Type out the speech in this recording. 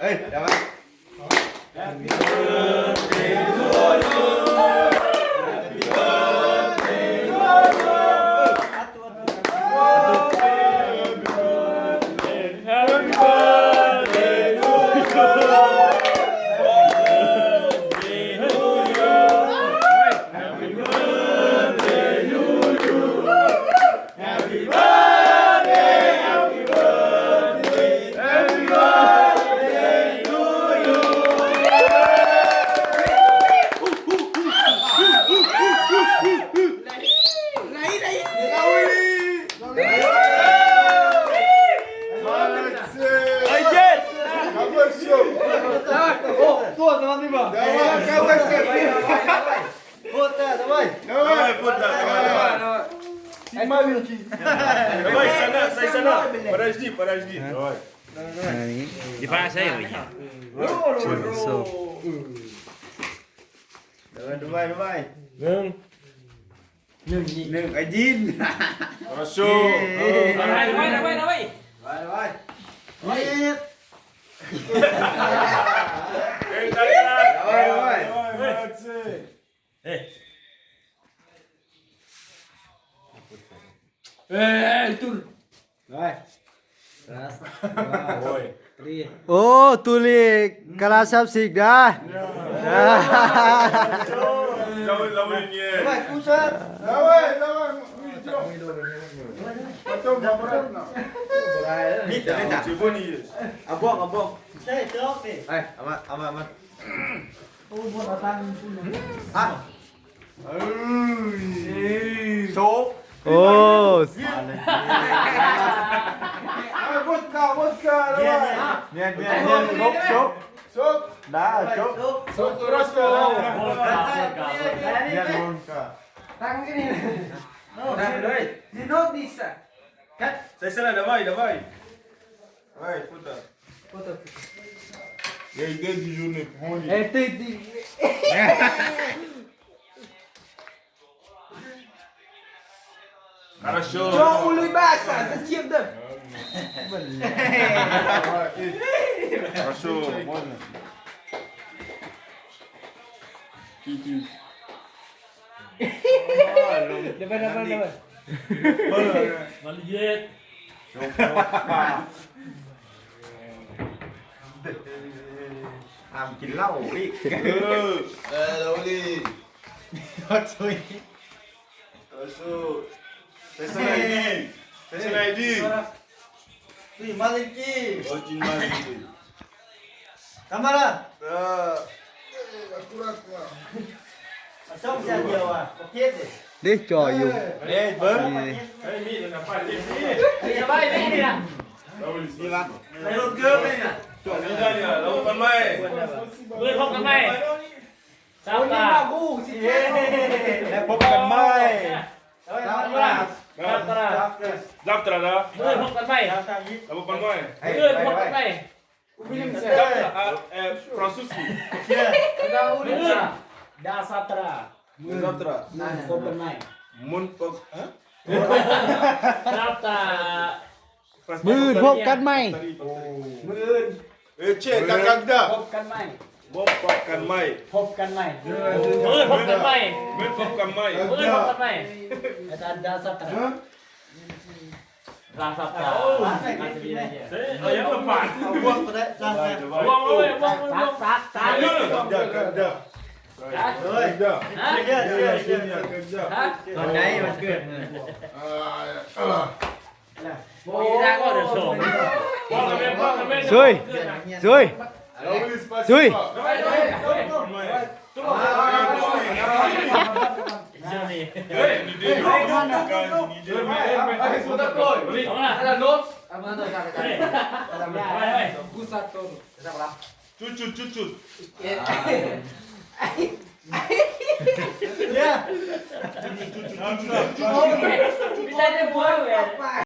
Hey, давай. Фото, давай. Давай, фото, давай, давай. Снимай руки. Давай, сана, стай сана. Подожди, подожди, давай. Ай, не пасай, ой. Давай, давай, давай. Один. Хорошо. Давай, давай, давай, давай. Давай, давай. Нет. Давай, давай. Давай, давай. Молодцы. Эй. Эй, тур. Давай. Раз, два, три. О, Тулик, красавчик, да? Давай, давай, кушать. Давай, давай, мы идём. Потом обратно. Митя, Митя. Чего не ешь? Або, або. Эй, ама, ама, ама. ໂອ້ ໂອ້ ເອີຍ ວອດກາ ວອດກາ ແມ່ນ ແມ່ນ ແມ່ນ ໂຊກ ໂຊກ ໂຊກ ດາ ໂຊກ ໂຊກ ໂຊກ ໂຊກ ແມ່ນ ວອດກາ ຕັ້ງທີ່ນີ້ ຕັ້ງເລີຍ ໃສ່ສະລະດາໄວ້ ດາໄວ້ ໄວ້ ພຸດ Эй, дай дежурный, помоги. Эй, ты, ты. Хорошо. Чё улыбаться? Зачем, да? Хорошо, можно. Давай, давай, давай. ມັນເຢັດ ຈົບ ຈົບ ຫ້າມກິນເຫຼົ້າອີກ ເອີ ເອີ ເຫຼົ້ານີ້ ໂອ້ຍ ໂອ້ໂຫ ເປັນຈັ່ງໃດດີ ເປັນຈັ່ງໃດດີ Ты маленький. Очень маленький. Камера. Да. Аккуратно. А сам взял дело, пакеты. ເດ້ຈ່ອຍຢູ່ ເດ້ເບິ່ງ ເຮີ້ຍ ມີດນະ ໄປນີ້ ນີ້ລະ ໃນລົດເກີບນີ້ນະ ຈົອຍນີ້ລະ ລະວັງກັນໄວ້ ເບິ່ງພົບກັນໃໝ່. ຊາວຕາ ແລ້ວພົບກັນໃໝ່ ຊາວຕາ ຊາວຕາ ຊາວຕາ ເອີ ພົບກັນໃໝ່ ແລ້ວພົບກັນໃໝ່ ເອີ ພົບກັນໃໝ່ ຊາວຕາ ເອີ ຟຣານຊູສກີ ມື້ອື່ນ ດາຊາຕາ ມື້ຊາວຕາ ພົບກັນໃໝ່ ມຸນປົກ ຮະ ຊາວຕາ ມື້ອື່ນພົບກັນໃໝ່ ມື້ອື່ນ Э, че, это когда? ພົບກັນໃໝ່ ບົບກັນໃໝ່ ພົບກັນໃໝ່ ມື້ອື່ນພົບກັນໃໝ່ ມື້ອື່ນພົບກັນໃໝ່ ມື້ອື່ນພົບກັນໃໝ່ ອາຈານດາສັດຕະ ດາສັດຕະ ເອົາຫຍັງມາປາດ ຕອນໃດວັນເກີດ? ຊຸຍ ຊຸຍ ຊຸຍ Чуть-чуть, чуть-чуть. Чуть-чуть, чуть-чуть. Чуть-чуть, чуть-чуть. Чуть-чуть, чуть-чуть.